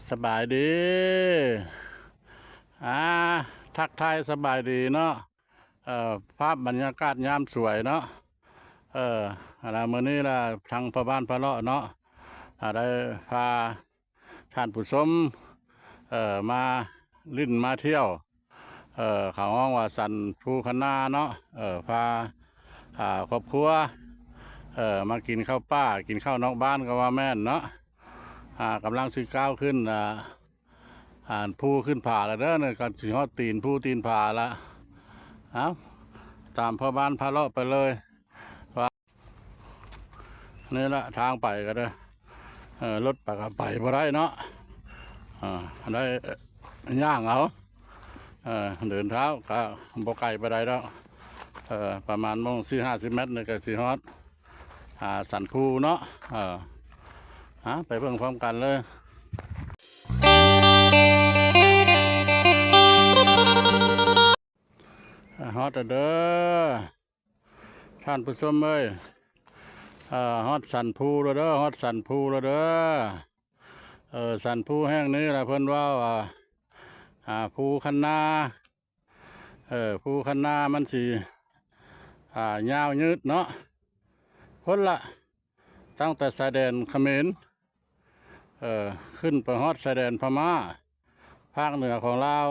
ສະບາຍດີ ອ່າ ທັກທາຍສະບາຍດີເນາະ ເອີ ພາບບັນຍາກາດຍາມສວຍເນາະ ເອີ ອັນນ່າ ມື້ນີ້ລະທາງພໍ່ບ້ານພາເລາະເນາະ ອ່າ ໄດ້ພາທ່ານຜູ້ຊົມ ເອີ ມາຫຼິ້ນມາທ່ຽວ ເອີ ເຂົາຮ້ອງວ່າສັນພູຄັນນາເນາະ ເອີ ພາ ອ່າ ຄອບຄົວ ເອີ ມາກິນເຂົ້າປ່າ ກິນເຂົ້ານອກບ້ານກໍວ່າແມ່ນເນາະ ອ່າ ກຳລັງຊິກ້າວຂຶ້ນ ອ່າ ອ່າ ພູຂຶ້ນຜາລະເດີ ນີ້ກໍຊິຮອດຕີນພູຕີນຜາລະ ເອົາ ຕາມພໍ່ບ້ານພາເລາະໄປເລີຍ ວ່າ ນີ້ລະທາງໄປກໍໄດ້ ເອີ ລົດໄປກໍໄປບໍ່ໄດ້ເນາະ ອ່າ ໄດ້ຍ່າງເອົາ ເອີ ເດີນເທົ້າກໍບໍ່ໄກປານໃດດອກ ເອີ ປະມານໂມງສີ່ຫ້າສິບແມັດນີ້ກໍຊິຮອດ ອ່າ ສັນພູເນາະ ເອີ ຫາ ໄປເບິ່ງພ້ອມກັນເລີຍ ຮອດແລ້ວເດີ ທ່ານຜູ້ຊົມເອີຍ ເອີ ຮອດສັນພູແລ້ວເດີ ຮອດສັນພູແລ້ວເດີ ເອີ ສັນພູແຫ່ງນີ້ລະເພິ່ນເວົ້າວ່າ ອ່າ ພູຄັນນາ ເອີ ພູຄັນນາມັນຊິ ອ່າ ຍາວຍືດເນາະ ພຸ້ນລະ ຕັ້ງແຕ່ຊາຍແດນຂະເໝນ ເອີ ຂຶ້ນໄປຮອດຊາຍແດນພະມ້າ ພາກເໜືອຂອງລາວ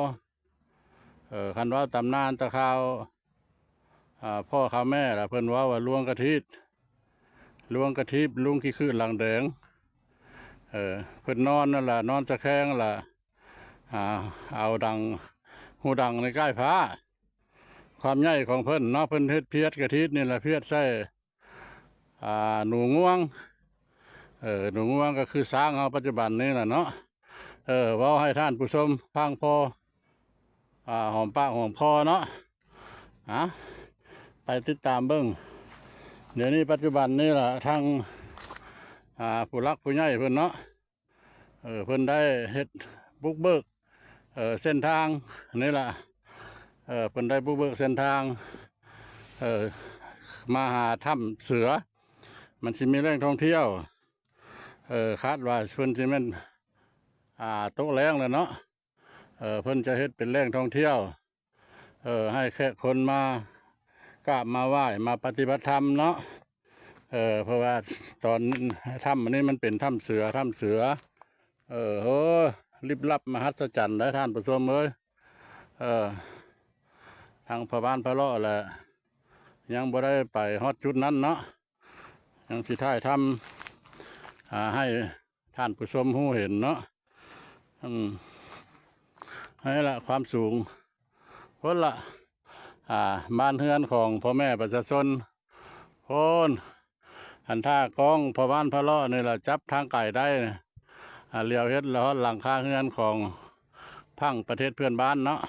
ເອີ ຄັນເວົ້າຕຳນານແຕ່ຂ່າວ ອ່າ ພໍ່ຂ່າວແມ່ລະ ເພິ່ນເວົ້າວ່າຫຼວງກະທິດ ຫຼວງກະທິດ ລຸງຂີ້ຂືດຫຼັງແດງ ເອີ ເພິ່ນນອນນັ້ນລະ ນອນຕະແຄງລະ ອ່າ ເອົາດັງ ຫູດັງໃນກ້າຍພ້າ ຄວາມໃຫຍ່ຂອງເພິ່ນເນາະ ເພິ່ນເຮັດພຽດກະທິດນີ້ລະ ພຽດໃສ່ ອ່າ ໜູງວງ ເອີ ໜູງວງກໍຄືຊ້າງເຮົາປັດຈຸບັນນີ້ລະເນາະ ເອີ ເວົ້າໃຫ້ທ່ານຜູ້ຊົມຟັງພໍ ອ່າ ຫອມປາກຫອມຄໍເນາະ ອ່າ ໄປຕິດຕາມເບິ່ງ ດຽວນີ້ປັດຈຸບັນນີ້ລະ ທາງ ອ່າ ຜູ້ຫຼັກຜູ້ໃຫຍ່ເພິ່ນເນາະ ເອີ ເພິ່ນໄດ້ເຮັດບຸກເບີກ ເອີ ເສັ້ນທາງນີ້ລະ ເອີ ເພິ່ນໄດ້ບຸກເບີກເສັ້ນທາງ ເອີ ມາຫາຖ້ຳເສືອ ມັນຊິມີແຫຼ່ງທ່ອງທ່ຽວ ເອີ ຄາດວ່າເພິ່ນຊິແມ່ນ ອ່າ ໂຕະແລງແລ້ວເນາະ ເອີ ເພິ່ນຈະເຮັດເປັນແຫຼ່ງທ່ອງທ່ຽວ ເອີ ໃຫ້ແຂກຄົນມາກາບມາໄຫວ້ ມາປະຕິບັດທຳເນາະ ເອີ ເພາະວ່າຕອນຖ້ຳອັນນີ້ມັນເປັນຖ້ຳເສືອ ຖ້ຳເສືອ ເອີ ໂອ້ ລິບລັບມະຫັດສະຈັນໄດ໋ທ່ານຜູ້ຊົມເອີຍ ເອີ ທາງພໍ່ບ້ານພາເລາະແຫຼະ ຍັງບໍ່ໄດ້ໄປຮອດຈຸດນັ້ນເນາະ ຍັງຊິຖ່າຍທຳ ອ່າ ໃຫ້ ທ່ານຜູ້ຊົມຮູ້ເຫັນເນາະ ອືມ ນີ້ລະຄວາມສູງ ພຸ້ນລະ ອ່າ ບ້ານເຮືອນຂອງພໍ່ແມ່ປະຊາຊົນ ໂອ້ນ ອັນຖ້າກ້ອງພໍ່ບ້ານພາເລາະນີ້ລະ ຈັບທາງໄກໄດ້ ອ່າ ຫຼຽວເຫັນລະຮອດຫຼັງຄາເຮືອນຂອງຝັ່ງປະເທດເພື່ອນບ້ານເນາະ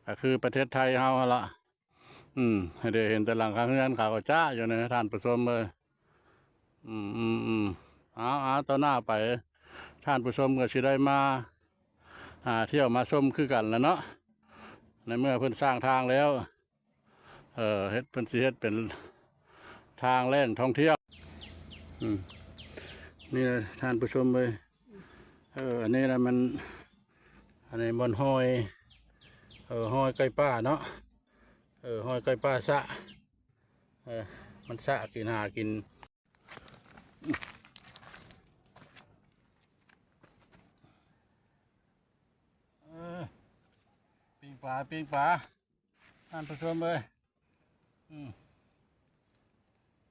ກໍຄືປະເທດໄທເຮົາຫັ້ນລະ ອືມ ໃຫ້ໄດ້ເຫັນແຕ່ຫຼັງຄາເຮືອນຂາວກະຈ້າຢູ່ນີ້ທ່ານຜູ້ຊົມເອີຍ ອືມໆໆ ເອົາໆ ຕໍ່ໜ້າໄປ ທ່ານຜູ້ຊົມກໍຊິໄດ້ມາ ອ່າ ທ່ຽວມາຊົມຄືກັນລະເນາະ ໃນເມື່ອເພິ່ນສ້າງທາງແລ້ວ ເອີ ເຮັດ ເພິ່ນຊິເຮັດເປັນທາງແຫຼ່ງທ່ອງທ່ຽວ ອືມ ນີ້ທ່ານຜູ້ຊົມເອີຍ ເອີ ອັນນີ້ລະມັນ ອັນນີ້ບ່ອນຫ້ອຍ ເອີ ຫ້ອຍໄກ່ປ່າເນາະ ເອີ ຫ້ອຍໄກ່ປ່າຊະ ເອີ ມັນຊະກິນຫາກິນ ເອີ ປີ້ງປາ ປີ້ງປາ ທ່ານຜູ້ຊົມເອີຍ ອືມ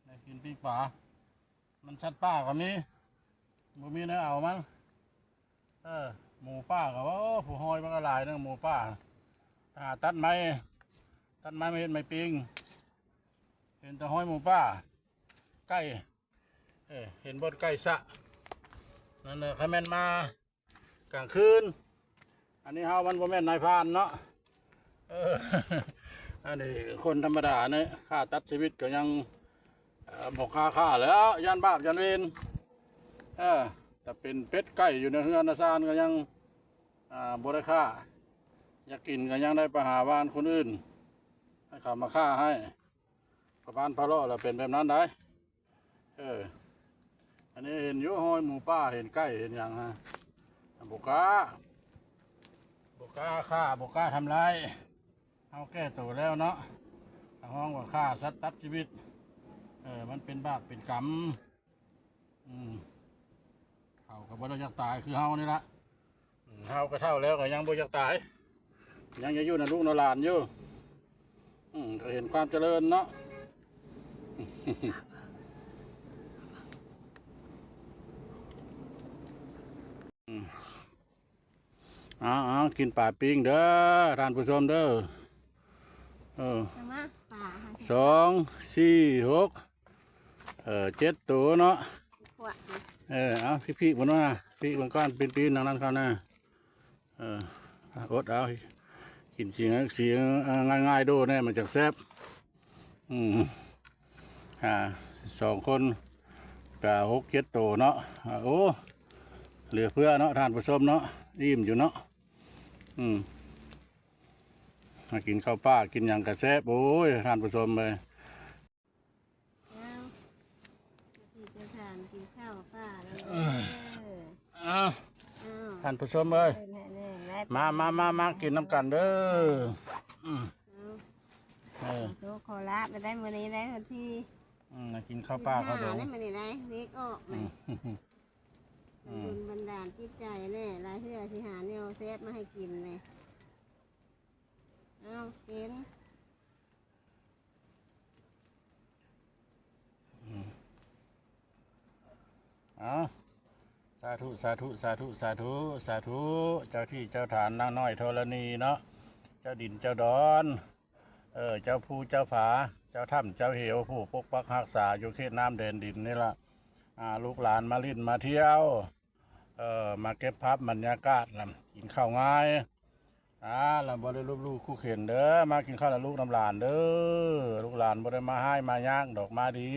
ໄດ້ກິນປີ້ງປາ ມັນສັດປ່າກໍມີ ບໍ່ມີແນວເອົາມັນ ເອີ ໝູປ່າກໍ ໂອ້ ຜູ້ຮ້ອຍມັນກໍຫຼາຍເນາະ ໝູປ່າ ໄປຫາຕັດໄມ້ ຕັດໄມ້ມາເຮັດໄມ້ປີ້ງ ເຫັນແຕ່ຮ້ອຍໝູປ່າ ໄກ່ ເອີ ເຫັນບ່ອນໄກ່ຊະ ນັ້ນນະ ຄັນແມ່ນມາ ກາງຄືນ ອັນນີ້ເຮົາມັນບໍ່ແມ່ນນາຍພານເນາະ ເອີ ອັນນີ້ຄົນທຳມະດານີ້ ຂ້າຕັດຊີວິດກໍຍັງ ເອີ ບໍ່ກ້າຂ້າແລ້ວ ຢ້ານບາບຢ້ານເວນ ເອີ ຖ້າເປັນເປັດໄກ່ຢູ່ໃນເຮືອນໃນຊານກໍຍັງ ອ່າ ບໍ່ໄດ້ຂ້າ ຢາກກິນກໍຍັງໄດ້ໄປຫາບ້ານຄົນອື່ນ ໃຫ້ເຂົາມາຂ້າໃຫ້ ກະບ້ານພາເລາະລະເປັນແບບນັ້ນໄດ໋ ເອີ ອັນນີ້ເຫັນຢູ່ ຮອຍໝູປ່າ ເຫັນໄກ່ ເຫັນຫຍັງຫັ້ນ ບໍ່ກ້າ ບໍ່ກ້າຂ້າ ບໍ່ກ້າທຳລາຍ. ເຮົາແກ້ໂຕແລ້ວເນາະ ເຮົາຮ້ອງວ່າຂ້າສັດຕັດຊີວິດ. ເອີ ມັນເປັນບາບເປັນກຳ. ອືມ ເຂົາກໍບໍ່ໄດ້ຢາກຕາຍຄືເຮົານີ້ລະ. ອືມ ເຮົາກໍເຖົ້າແລ້ວກໍຍັງບໍ່ຢາກຕາຍ ຍັງຢາກຢູ່ນຳລູກນຳຫຼານຢູ່. ອືມ ກໍເຫັນຄວາມຈະເລີນເນາະ. ອືມ ເອົາໆ ກິນປາປີ້ງເດີທ່ານຜູ້ຊົມເດີ. ເອີ ເອົາມາ ປາ ສອງ ສີ່ ຫົກ ເອີ ເຈັດໂຕເນາະ. ເອີ ເອົາ ພິກໆ ເບິ່ງເນາະ ພິກເບິ່ງກ່ອນ ປີ້ນໆ ທາງນັ້ນເຂົ້ານະ. ເອີ ອົດເອົາ ກິນສີ ສີງ່າຍໆ ໂດແນ່ ມັນຈັ່ງແຊບ. ອືມ ອ່າ ສອງຄົນກະຫົກເຈັດໂຕເນາະ. ໂອ້ ເຫຼືອເຟືອເນາະທ່ານຜູ້ຊົມເນາະ ອີ່ມຢູ່ເນາະ. ອືມ ມາກິນເຂົ້າປ່າ ກິນຫຍັງກະແຊບ. ໂອ້ຍ ທ່ານຜູ້ຊົມເອີຍ. ເອົາ ເຈົ້າທີ່ເຈົ້າທານກິນເຂົ້າປ່າແລ້ວເດີ. ເອົາ ເອົາ ທ່ານຜູ້ຊົມເອີຍ ເອີ້ນໃຫ້ແນ່ ມາ ມາ ມາ ມາກິນນຳກັນເດີ. ອືມ ເອົາ ເອີ ຂໍໂຊກຂໍລາບໄດ້ມື້ນີ້ໄດ້ວັນທີ ອືມ ກິນເຂົ້າປ່າເຂົ້າດົງ ມື້ນີ້ໄດ້ເລກອອກ ອືມ ແມ່ນ ອືມ ບຸນບັນດານຈິດໃຈແຫຼະ ຫຼາຍເທື່ອຊິຫາແນວແຊບມາໃຫ້ກິນແຫຼະ. ເອົາ ກິນ ອືມ ເອົາ ສາທຸ ສາທຸ ສາທຸ ສາທຸ ສາທຸ ເຈົ້າທີ່ເຈົ້າຖານ ນາງນ້ອຍທໍລະນີເນາະ ເຈົ້າດິນເຈົ້າດອນ ເອີ ເຈົ້າພູເຈົ້າຜາ ເຈົ້າຖ້ຳເຈົ້າເຫວ ຜູ້ປົກປັກຮັກສາຢູ່ເຂດນ້ຳແດນດິນນີ້ລະ. ອ່າ ລູກຫຼານມາຫຼິ້ນມາທ່ຽວ ເອີ ມາເກັບພາບບັນຍາກາດລະ ກິນເຂົ້າງ່າຍ. ອ່າ ລະບໍ່ໄດ້ລົບຫຼູ່ຂູ່ເຂັນເດີ ມາກິນເຂົ້ານຳລູກນຳຫຼານເດີ. ລູກຫຼານບໍ່ໄດ້ມາຮ້າຍມາຍາກດອກ ມາດີ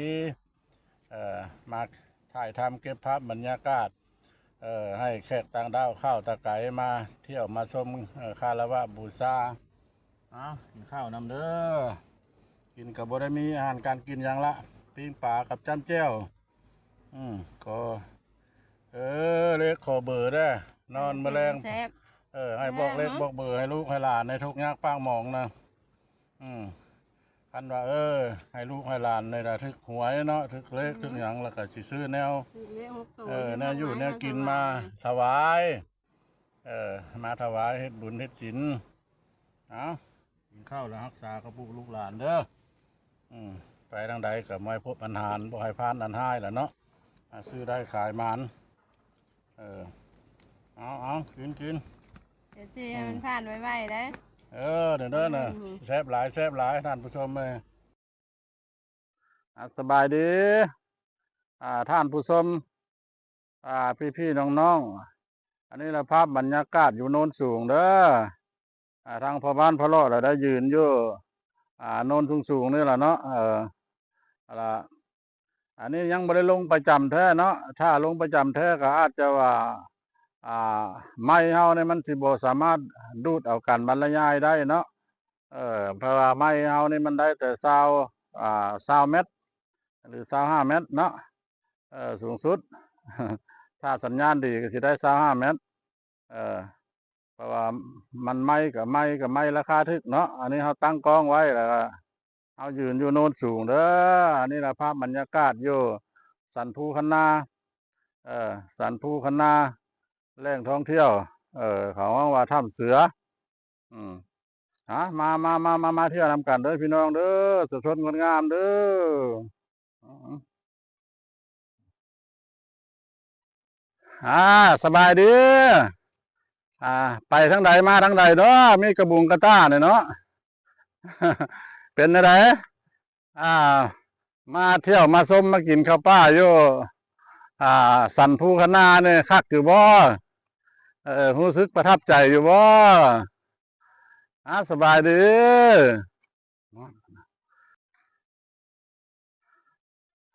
ເອີ ມາຖ່າຍທຳເກັບພາບບັນຍາກາດ ເອີ ໃຫ້ແຂກຕ່າງດ້າວຂ້າວຕາໄກມາທ່ຽວມາຊົມ ເອີ ຄາລະວະບູຊາ. ເອົາ ກິນເຂົ້ານຳເດີ ກິນກໍບໍ່ໄດ້ມີອາຫານການກິນຫຍັງລະ ປີ້ງປາກັບຈ້ຳແຈ່ວ. ອືມ ກໍ ເອີ ເລກຂໍເບີເດີ ນອນມື້ແລງ ແຊບ ເອີ ໃຫ້ບອກເລກບອກເບີໃຫ້ລູກໃຫ້ຫຼານໃນທຸກຍາກປາກໝອງນະ. ອືມ ຄັນວ່າ ເອີ ໃຫ້ລູກໃຫ້ຫຼານໃນລະຖືກຫວຍເນາະ ຖືກເລກ ອືມ ຖືກຫຍັງ ລະກະຊິຊື້ແນວ ເອີ ແນວຢູ່ແນວກິນມາຖວາຍ ເອີ ມາຖວາຍເຮັດບຸນເຮັດສິນ. ເອົາ ກິນເຂົ້າແລ້ວຮັກສາກັບລູກຫຼານເດີ. ອືມ ໄປທາງໃດກໍບໍ່ໃຫ້ພົບອັນຫານ ບໍ່ໃຫ້ຜ່ານອັນຮ້າຍລະເນາະ ຊື້ໄດ້ຂາຍໝານ. ເອີ ເອົາໆ ກິນໆ ເອັຟຊີ ໃຫ້ມັນຜ່ານໄວໆເດີ. ເອີ ເດີໆ ອືມ ແຊບຫຼາຍ ແຊບຫຼາຍ ທ່ານຜູ້ຊົມເອີຍ. ອ່າ ສະບາຍດີ ອ່າ ທ່ານຜູ້ຊົມ ອ່າ ພີ່ໆ ນ້ອງໆ ອັນນີ້ລະພາບບັນຍາກາດຢູ່ໂນນສູງເດີ. ອ່າ ທາງພໍ່ບ້ານພໍ່ເລາະລະໄດ້ຢືນຢູ່ ອ່າ ໂນນສູງໆ ນີ້ລະເນາະ. ເອີ ລະ ອັນນີ້ຍັງບໍ່ໄດ້ລົງໄປຈຳແທ້ເນາະ ຖ້າລົງໄປຈຳແທ້ກໍອາດຈະວ່າ ອ່າ ໄມ້ເຮົານີ້ມັນຊິບໍ່ສາມາດດູດເອົາກັນບັນລະຍາຍໄດ້ເນາະ. ເອີ ເພາະວ່າໄມ້ເຮົານີ້ມັນໄດ້ແຕ່ຊາວ ອ່າ ຊາວແມັດ ຫຼື ຊາວຫ້າແມັດເນາະ ເອີ ສູງສຸດ ຖ້າສັນຍານດີກໍຊິໄດ້ຊາວຫ້າແມັດ. ເອີ ເພາະວ່າມັນໄມ້ກໍໄມ້ ກໍໄມ້ລາຄາຖືກເນາະ ອັນນີ້ເຮົາຕັ້ງກ້ອງໄວ້ ແລ້ວກໍເຮົາຢືນຢູ່ໂນນສູງເດີ. ອັນນີ້ລະພາບບັນຍາກາດຢູ່ສັນພູຄັນນາ ເອີ ສັນພູຄັນນາ ແຫຼ່ງທ່ອງທ່ຽວ ເອີ ເຂົາຮ້ອງວ່າຖ້ຳເສືອ. ອືມ ຫາ ມາ ມາ ມາ ມາ ມາທ່ຽວນຳກັນເດີພີ່ນ້ອງເດີ ສະສົດງົດງາມເດີ. ອືມ ອ່າ ສະບາຍດີ ອ່າ ໄປທາງໃດມາທາງໃດເນາະ ມີກະບຸງກະຕ່ານີ້ເນາະ ເປັນແນວໃດ? ອ່າ ມາທ່ຽວມາຊົມມາກິນເຂົ້າປ່າຢູ່ ອ່າ ສັນພູຄະນານີ້ຄັກຢູ່ບໍ່? ເອີ ຮູ້ສຶກປະທັບໃຈຢູ່ບໍ່? ອ່າ ສະບາຍດີ.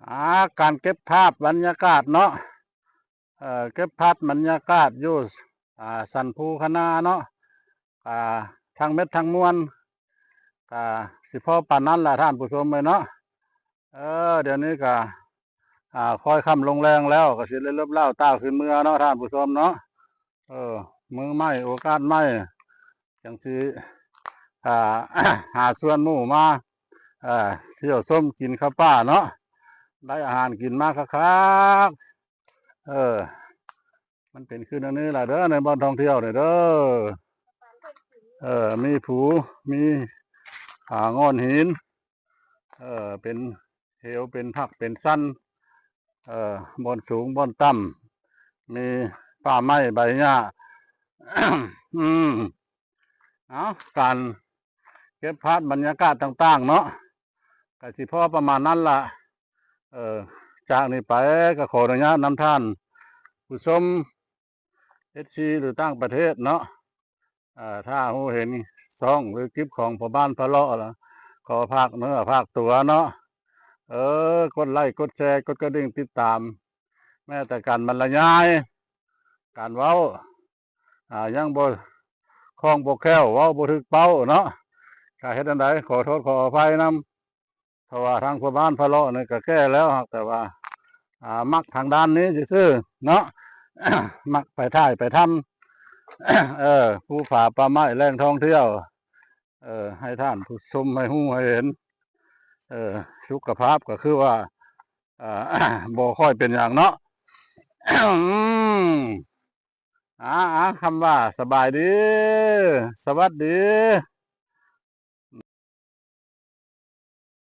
ອ່າ ການເກັບພາບບັນຍາກາດເນາະ ເອີ ເກັບພາບບັນຍາກາດຢູ່ ອ່າ ສັນພູຄະນາເນາະ ອ່າ ທັງເມັດທັງມວນ ກະຊິພໍປານນັ້ນລະທ່ານຜູ້ຊົມເອີຍເນາະ. ເອີ ດຽວນີ້ກະ ອ່າ ຄ່ອຍຄ່ຳລົງແລງແລ້ວ ກະຊິໄດ້ລົບເລົ່າຕ່າວຂຶ້ນເມືອເນາະທ່ານຜູ້ຊົມເນາະ. ເອີ ມື້ໃໝ່ ໂອກາດໃໝ່ ຈັ່ງຊິ ອ່າ ຫາຊວນໝູ່ມາ ເອີ ທ່ຽວຊົມກິນເຂົ້າປ່າເນາະ ໄດ້ອາຫານກິນມາຄັກໆ ເອີ ມັນເປັນຄືແນວນີ້ລະເດີ ໃນບ່ອນທ່ອງທ່ຽວນີ້ເດີ ເອີ ມີພູ ມີ ອ່າ ໂງ່ນຫີນ ເອີ ເປັນເຫວ ເປັນພັກ ເປັນຊັນ ເອີ ບ່ອນສູງ ບ່ອນຕ່ຳ ມີປ່າໄມ້ໃບຫຍ້າ ອືມ ເອົາ ການເກັບພາບບັນຍາກາດຕ່າງໆເນາະ ກະຊິພໍປະມານນັ້ນລະ ເອີ ຈາກນີ້ໄປກະຂໍອະນຸຍາດນຳທ່ານຜູ້ຊົມ ເອັຟຊີ ຫຼືຕ່າງປະເທດເນາະ ເອີ ຖ້າຮູ້ເຫັນຊ່ອງ ຫຼືຄລິບຂອງພໍ່ບ້ານພາເລາະລະ ຂໍຝາກເນື້ອຝາກຕົວເນາະ ເອີ ກົດໄລ້ ກົດແຊ ກົດກະດິ່ງຕິດຕາມ ແມ້ແຕ່ການບັນລະຍາຍ ການເວົ້າ ອ່າ ຍັງບໍ່ຄ່ອງບໍ່ແຄ້ວ ເວົ້າບໍ່ຖືກເປົ້າເນາະ ກະເຮັດແນວໃດ ຂໍໂທດຂໍອະໄພນຳ ເພາະວ່າທາງພໍ່ບ້ານພາເລາະນີ້ກະແກ່ແລ້ວ ຫາກແຕ່ວ່າ ອ່າ ມັກທາງດ້ານນີ້ຊື່ໆເນາະ ມັກໄປຖ່າຍໄປທຳ ເອີ ພູຜາປ່າໄມ້ ແຫຼ່ງທ່ອງທ່ຽວ ເອີ ໃຫ້ທ່ານຜູ້ຊົມໃຫ້ຮູ້ໃຫ້ເຫັນ ເອີ ສຸຂະພາບກະຄືວ່າ ເອີ ບໍ່ຄ່ອຍເປັນຫຍັງເນາະ ອືມ ອາ ອາ ຄຳວ່າສະບາຍດີ ສະຫວັດດີ